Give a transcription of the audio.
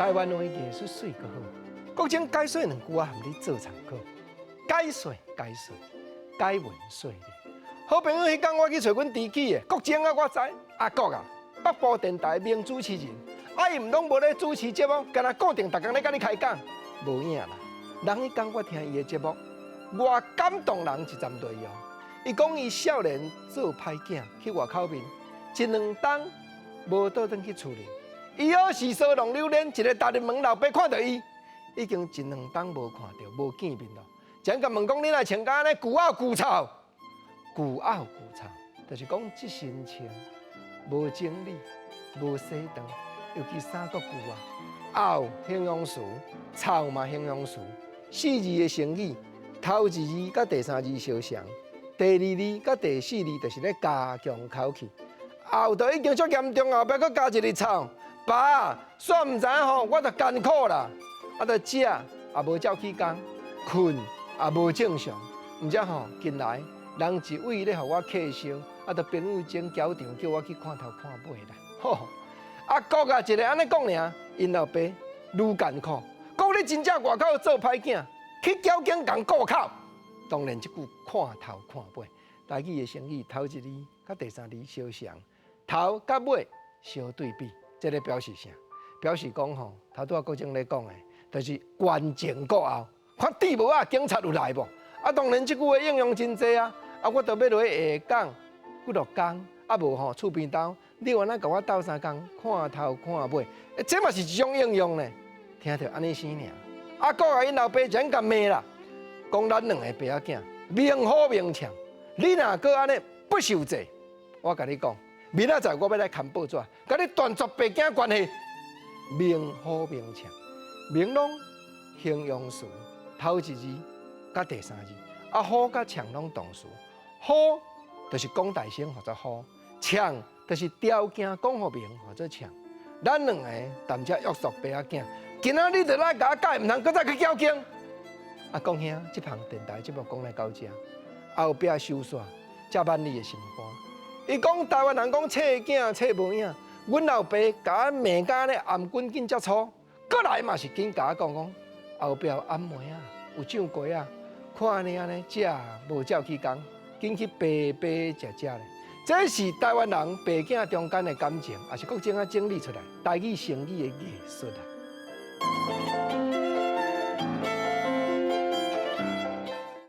台灣話藝術媠閣好。國政解說兩句啊，含你做參考。解說解說，解文說理。好朋友，彼工我去揣阮知己的國政啊，我知阿國啊，北部電台名主持人，啊伊毋攏無咧主持節目，干焦固定逐工咧佮你開講，無影啦。人彼工我聽伊的節目，偌感動人一站內容。伊講伊少年做歹囝去外口面，一兩冬無倒轉去厝裡。伊好時梳弄榴蓮，一个踏入門，老爸看著伊，已經一兩冬無看著，無見面咯。才共問講你若穿甲按呢舊漚舊臭，舊漚舊臭，就是講這身穿無整理、無洗當，尤其衫閣舊啊。漚形容詞，臭嘛形容詞，四字的成語，頭一字佮第三字相像，第二字佮第四字就是咧加強口氣。漚就已經足嚴重，後壁閣加一個臭。爸，煞毋知影吼，我就艱苦啦。啊，著食也無照起工，睏也無正常。毋知吼，近來人一位咧予我客燒，啊，著朋友整攪場叫我去看頭看尾啦。吼，阿國啊，一个按呢講爾，𪜶老爸愈艱苦，講你真正外口做歹囝，去交警共顧口。當然，這句看頭看尾，台語的成語頭一字佮第三字相像，頭佮尾相對比。這个表示啥？表示講吼，頭拄仔國政咧講的，就是懸前顧後，看對無啊？警察有來無？啊，當然這句話應用真濟啊！啊，我著欲落去下港幾落工，啊無吼厝邊兜，你有按怎共我鬥相共，看頭看尾，欸，這嘛是一種應用呢。聽著按呢生爾，阿國啊，𪜶老爸真共罵啦，講咱兩个爸仔囝明吼明嗆，你若閣按呢不受制，我共你講。明仔載我欲來刊報紙，共你斷絕爸囝關係。明吼明嗆，明攏形容詞，頭一字佮第三字，啊吼佮嗆攏動詞。吼就是講大聲，號做吼；嗆就是條件講予明，號做嗆。咱兩个踮遮約束爸仔囝，今仔你著來共我改，毋通閣再去交警。啊，講兄，這旁電台節目講來到遮，後壁收煞，才挽你的心肝。伊講台灣人講冊囝冊無影，阮老爸共我罵甲按呢頷頸緊遮粗，閣來嘛是緊共我講講，後壁有暗暝仔，有上粿仔，看你按呢食無照起工，緊去白白食食咧。這是台灣人爸囝中間的感情，也是國政仔整理出來台語成語的藝術啊。